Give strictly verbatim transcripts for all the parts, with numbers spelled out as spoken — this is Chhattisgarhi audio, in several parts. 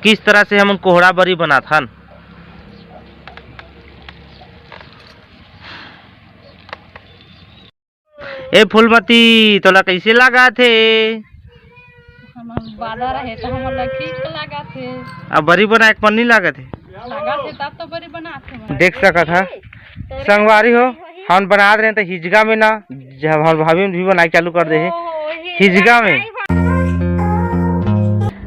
किस तरह से हमन कोहड़ा बरी बनाथन। ए फूलमती, तोला कइसे लागत हे? हमर बादर रहे त हमर ला ठीक लागत हे। अब बरी बनाए के मन नहीं लागत हे? लागत हे तब तो बरी बनात हे। देख सकत हा संगवारी हो, हमन बनात रहे त हिजगा में ना, जब हमर भाभी भी बनाए चालू कर दे हे। ओहो, हिजगा में।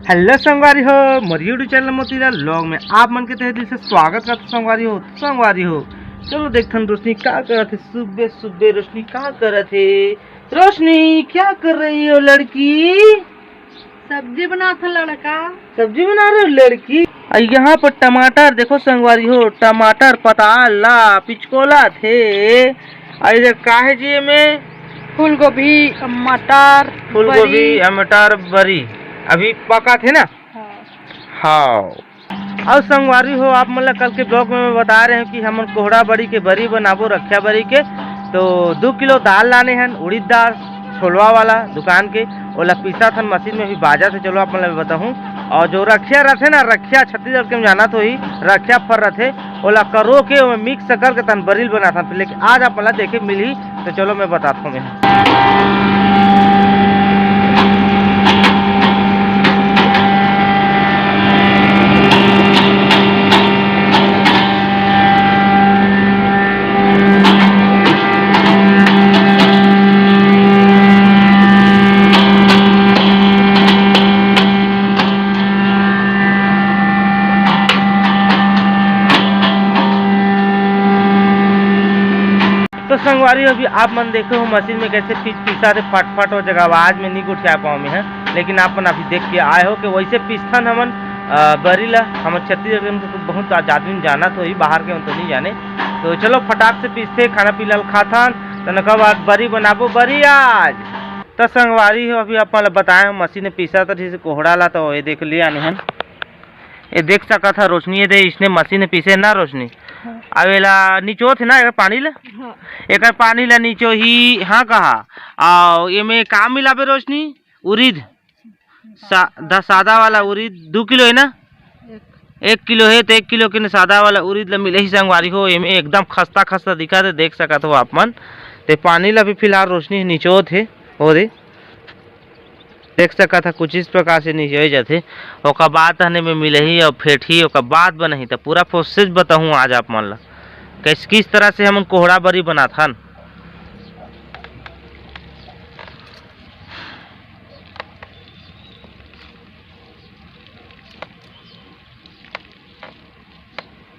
हेलो संगवारी हो, मोर YouTube चैनल मोतीलाल व्लॉग में आप मन के तहे दिल से स्वागत करत संगवारी हो। संगवारी हो, चलो देखथन रोशनी का करत हे, सुबह सुबह रोशनी का करत हे। रोशनी, क्या कर रही हो लड़की? सब्जी बनात हन लड़का। सब्जी बना रहे हो लड़की? और यहाँ पर टमाटर देखो संगवारी हो, टमाटर पताल ला पिचकोला थे। और इधर का हे जी में? फूलगोभी, मटर, फूलगोभी, बरी। मटर, बरी अभी पका थे ना। हाँ। हाँ। अउ संगवारी हो, आप मन ला कल के ब्लॉग में मैं बता रहे हूँ कि हमन कोहड़ा बरी के बरी बनाबो, रखिया बरी के। तो दू किलो दाल लाने हन, उड़ीद दाल, छोलवा वाला दुकान के, ओला पीसत हन मशीन में, भी बाजत हे। चलो आप मन ला भी बताहूँ। और जो रखिया रथे ना, रखिया छत्तीसगढ़ के में जानत होही, रखिया फर रथे, ओला करो के ओमे मिक्स करके तहन बरी ल बनाथन। फिर लेकिन आज आप मन ला देखे मिलही, तो चलो मैं बताथों मैं। तो संगवारी, अभी आप मन देखे हो मशीन में कैसे पीस पीसा थे फटफट, वो जगह आवाज में नहीं गोठिया पाओ मैं, है। लेकिन आप मन अभी देख के आए हो कि वैसे पीसथन हमन, अ, बरी ला। हमर छत्तीसगढ़ के तो बहुत आज आदमी जानत होही, बाहर के तो नहीं जाने। तो चलो फटाक से पीसथे, खाना पीना ल खाथन, तो नका बाद बरी बनाबो बरी आज। तो संगवारी हो, अभी आप मन ला बताए हो मशीन में पीसा तो ठीक से कोहड़ा ला, तो ये देख लिया नहीं हन। ये देख सकत हा रोशनी, ये दे इसने मशीन में पीसे ना रोशनी। हाँ। अब एला निचोत हे ना एकर पानी ला। हाँ। एकर पानी ला निचो ही, हाँ कहा। आओ एमे का मिलाबे रोशनी? उरीद। सा-, द-, सादा वाला उरीद दू किलो हे ना? एक। एक किलो हे, तो एक किलो के न सादा वाला उरीद ला मिले ही संगवारी हो। एमे एकदम खस्ता खस्ता दिखत हे, देख सकत हो आप मन। ते पानी ला भी फिलहाल रोशनी निचोत हे, ओ दे। देख सकत हा, कुछ इस प्रकार से निचोए जाथे। ओकर बाद तहने में मिलही अउ फेटही, ओकर बाद बनही। त पूरा प्रोसेस बताहूँ आज आप मन ला, कैस-, किस तरह से हमन कोहड़ा बरी बनाथन।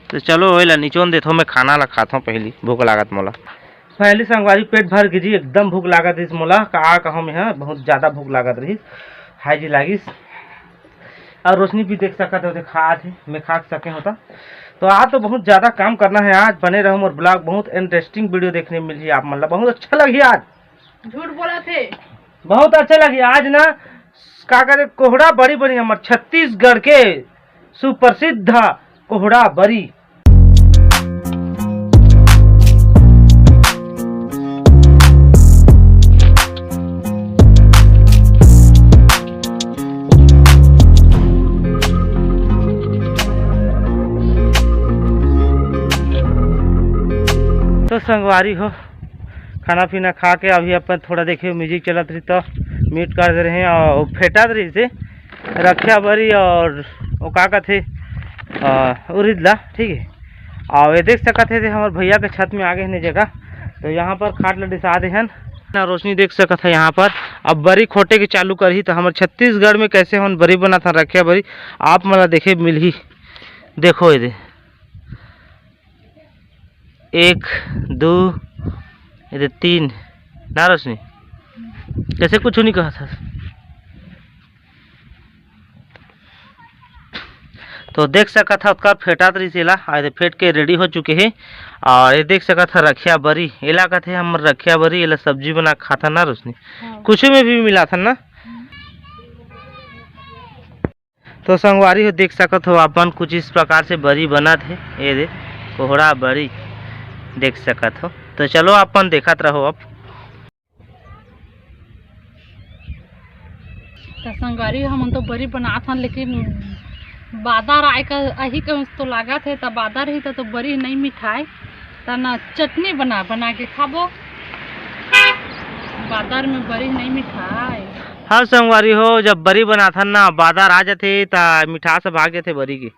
तो चलो, ओए ला निचोन देथो, मैं खाना ला खाथो पहली, भूख लागत मोला। पहली संगवारी पेट भर गे जी, एकदम भूख लागत इस मोला, का कहूँ मैं, हाँ, बहुत ज़्यादा भूख लागत रही, हाय जी लागिस। और रोशनी भी देख सकत हो, खात हे, मैं खा सके होता। तो आज तो बहुत ज़्यादा काम करना है, आज बने रहो मोर ब्लॉग, बहुत इंटरेस्टिंग वीडियो देखने मिलही आप मन ला, बहुत अच्छा लगही आज। झूठ बोलत हे। बहुत अच्छा लगही आज ना, का करे, कोहड़ा बरी बनी हमर छत्तीसगढ़ के सुप्रसिद्ध कोहड़ा बरी। तो संगवारी हो, खाना पीना खा के अभी अपन थोड़ा देखे म्यूजिक चलत रही तो म्यूट कर दे रहे हैं और फेटत रही से रखिया बरी और वो का कथे, अ, उरिद ला, ठीक है। और ये देख सकत है, हमर भैया के छत में आगे है जगह, तो यहाँ पर खाट ला डिसा दे हन ना। रोशनी देख सकत है यहाँ पर, अब बरी खोटे के चालू करही। तो हमर छत्तीसगढ़ में कैसे हमन बरी बनाथन रखिया बरी, आप मन ला देखे मिलही। देखो ये दे, एक, दो, ये दे तीन ना रोशनी, कैसे कुछ नहीं कहा था। तो देख सकत हा, ओतका फेटात रहिस एला, आज फेट के रेडी हो चुके हे। और ये देख सकत हा, रखिया बरी, एला कथे हमर रखिया बरी, एला सब्जी बना के खाता ना रोशनी। हाँ। कुछ में भी मिलाथन ना। हम्म। तो संगवारी हो, देख सकत हो आप मन, कुछ इस प्रकार से बरी बनत हे। ये दे, कोहड़ा बरी देख सकत हो। तो चलो, आप मन देखत रहो अब। त संगवारी, हमन तो बरी बनात हन, लेकिन बादर आए का अही के तो लागत हे, त बादर ही त तो बरी नहीं मिठाए, त ना चटनी बना बना के खाबो। बादर में बरी नहीं मिठाए। हाँ संगवारी हो, जब बरी बनाथन ना, बादर आ जाथे त मिठास भाग जाथे बरी के,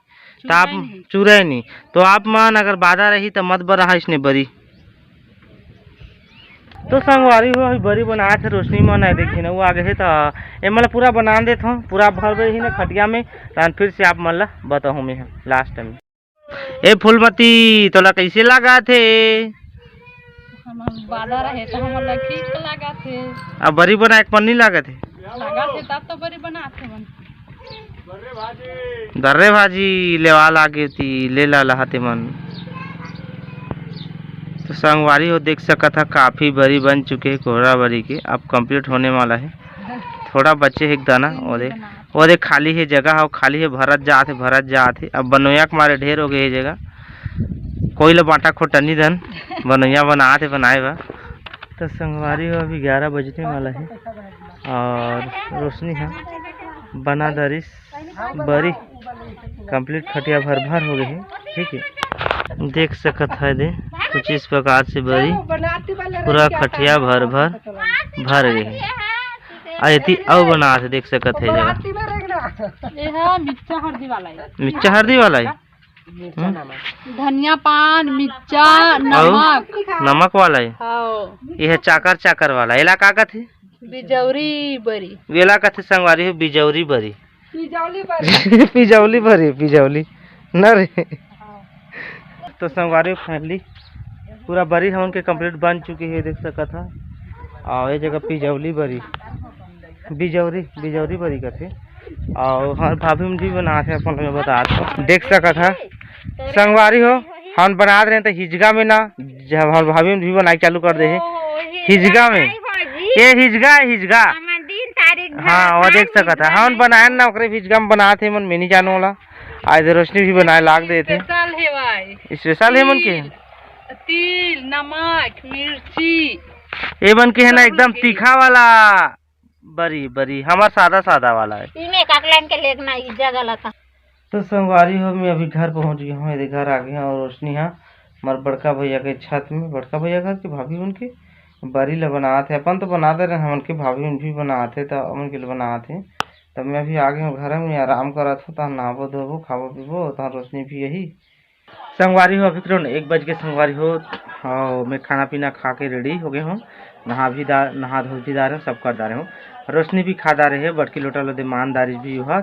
त आप चुराए नहीं। चुराए नहीं। तो आप मन अगर बादर रही त मत बना इसने बरी। तो संगवारी हो, अभी बरी बनात हे रोशनी मन, आए देखिन, वो आगे हे त एमन ला पूरा बना देत हूँ, पूरा भर बरी ही ना खटिया में, तहन फिर से आप मन ला बताहूँ मैं लास्ट में। ए फूलमती, तोला कैसे लागत हे? हमन बादर रहे त हमन ला ठीक लागत हे। अब बरी बनाए के मन नहीं लागत हे? लागत हे तब तो बरी बनात हे मन। दर्रे भाजी लेवा लागे ती, ले ला लहाते मन। तो संगवारी हो, देख सकत हा, काफी बरी बन चुके हे कोहरा बरी के, अब कंप्लीट होने वाला है, थोड़ा बचे हे एक दाना। वो दे, वो दे खाली है जगह, हो खाली है, भरत जात है, भरत जात है। अब बनोया के मारे ढेर हो गए है जगह, कोई ला बांटा खोटा नहीं दन, बनोया बनात है, बनाए बा। तो संगवारी हो, अभी ग्यारह बजने वाला है और रोशनी है बना दरिस बरी कंप्लीट खटिया भर भर हो गई है। ठीक है, देख सकत है दे कुछ इस प्रकार से बरी पूरा खटिया भर भर भर गई है। आ एती अउ बनात हे, देख सकत है जगह। ये है मिर्चा हल्दी वाला है। मिर्चा हल्दी वाला है। हम्म। धनिया पान, मिर्चा, अउ नमक। नमक वाला है। हाँ। ये है चाकर चाकर वाला। एला का कथे? बिजौरी बरी। एला कथे संगवारी हो बिजौरी बरी। पिजौली बरी। पिजौली बरी, पिजौली। ना रे। तो संगवारी हो finally पूरा बरी हमन के कंप्लीट बन चुकी है, देख सकत हा। और ये जगह पिजौली बरी, बिजौरी, बिजौरी बरी कथे। और हमार भाभी मन भी बनात हे, अपन में बतात हो, देख सकत हा। संगवारी हो, हम बनात रहे तो हिजगा में ना, जब हमार भाभी मन भी बनाए चालू कर दे हे। ओहो, हिजगा हिजगा में। नहीं भौजी। ये हिजगा है, हिजगा। हमन दिन तारीख हाँ, वो देख सकत हा। हमन बनाए ना, ओकरे हिजगा में बनात हे मन, मैं नहीं जानू ला। आज रोशनी भी बनाए लाग दे थे। स्पेशल है भाई। स्पेशल है मन के? तिल, तिल, नमक, मिर्ची। ये मन के है ना, सब एकदम लगे। तीखा वाला। बरी, बरी, हमार सादा, सादा वाला है। इमे काकलन के लेगना इज्जा गलत है। तो संगवारी हो, मैं अभी घर पहुंच गया हूँ, यदि घर आ गया हूँ और रोशनी हा हमार बड़का भैया के छत में, बड़का भैया घर के भाभी मन के बरी ला बनात हे। अपन तो बना दे रहे हमन के, भाभी मन भी बनात हे, तो हमन के लिए बनात हे। तब मैं अभी आ गया हूँ घर में, आराम करत हूँ, तहाँ नहाबो धोबो, खाबो पीबो, तहाँ रोशनी भी यही। संगवारी हो, अभी करीबन एक बज के संगवारी हो, हाँ, मैं खाना पीना खा के रेडी हो गए हूँ। नहा भी दा-, नहा धो भी डारे हूँ, सब कर डारे हूँ। रोशनी भी खा डारे है, बड़की लोटा लो दे मान डारिस भी हुआ।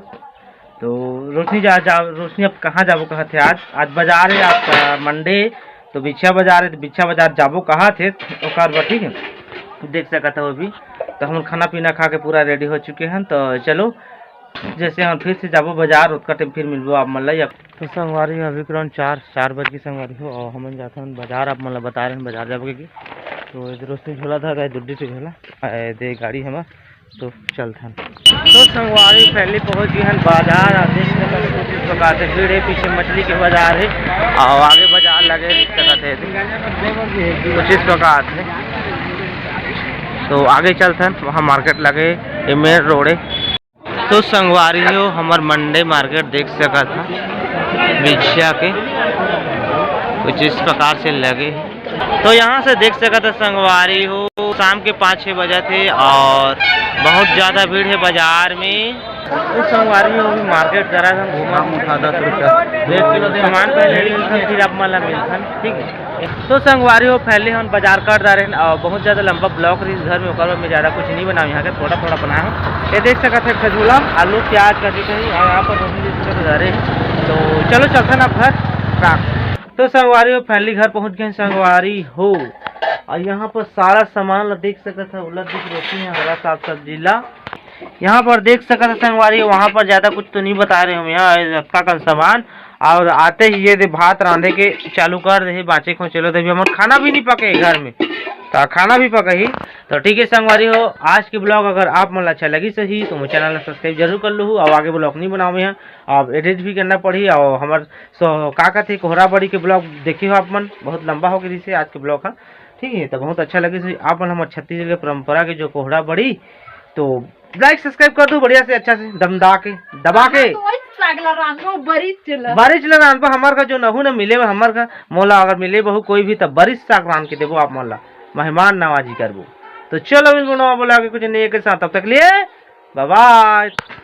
तो रोशनी जा, जा, रोशनी अब कहाँ जाबो कहत हे आज? आज बाजार है आपका मंडे, तो बिछिया बाजार है, तो बिछिया बाजार जाबो कहत हे, ओकर बर ठीक है, देख सकत हो अभी। तो हम खाना पीना खा के पूरा रेडी हो चुके हैं, तो चलो जैसे हम फिर से जाबो बाजार, ओतका टाइम फिर मिलबो आप मन ला। तो संगवारी हो, अभी करीबन चार, चार बज के संगवारी हो, और हमन जाथन बाजार, आप मन ला बता रहे हैं बाजार जाबो के। तो इधर से झोला था, दुड्डी से झोला, ए, दे गाड़ी हमार, तो चलथन। तो संगवारी finally पहुंच गए हैं बाजार, आप देख सकत हो कुछ इस प्रकार से भीड़ है, पीछे मछली के बाजार है और आगे बाजार लगे देख सकत है कुछ इस प्रकार से। तो आगे चलथन, वहाँ मार्केट लगे, ये मेन रोड है। तो संगवारी हो, हमर मंडे मार्केट देख सकत हा, बिछिया के कुछ इस प्रकार से लगे हे। तो यहाँ से देख सकत हा संगवारी हो, शाम के पाँच छः बजे थे और बहुत ज़्यादा भीड़ है बाजार में। तो संगवारी हो, अभी मार्केट करा था, घूमा उठा दस रुपया। सामान पहले लेथन, फिर आप मन ला मिलथन, ठीक है। तो संगवारी हो, finally हम बाजार कर डारे हैं और बहुत ज़्यादा लंबा vlog रही घर में, ओकर में ज़्यादा कुछ नहीं बनाए, यहाँ के थोड़ा थोड़ा बनाए हूँ। ये देख सकत है खजूला, आलू, प्याज का दिख रही और यहाँ पर रोटी जैसे कर डारे हैं। तो चलो चलते ना घर राख। तो संगवारी हो, finally घर पहुँच गए हैं संगवारी हो। और यहाँ पर सारा सामान ला देख सकत है, उलट दिख रोटी है, हरा साग सब्जी ला। यहाँ पर देख सकत है संगवारी, वहाँ पर ज़्यादा कुछ तो नहीं बता रहे हम, यहाँ रखा कल सामान। और आते ही ये दे भात रांधे के चालू कर दे, बाँचे खोचे लो, तभी हमर खाना भी नहीं पके घर में, तो खाना भी पके ही। तो ठीक है संगवारी हो, आज की vlog अगर आप मन ला अच्छा लगी सही तो मोर channel ला subscribe जरूर कर लूहू। और आगे vlog नहीं बनावे हैं, अब edit भी करना पड़ी। और हमर सो का कहते कोहरा बड़ी के vlog देखे हो आप मन, बहुत लंबा हो गई से आज के vlog हा, ठीक है। तो बहुत अच्छा लगे सही आप मन हमर छत्तीसगढ़ के परंपरा के जो कोहरा बड़ी, तो like subscribe कर दो बढ़िया से, अच्छा से दमदा के दबा के। साग ला रांधबो, बरिस ला। बरिस ला रांधबो, हमर घर जो नहू न मिले, हमर घर मोला अगर मिले बहू कोई भी, त बरिस साग रांध के देबो आप मन ला, मेहमान नवाजी करबो। तो चलो, मिलबो नवा vlog के कुछ नए के साथ, तब तक लिए bye bye।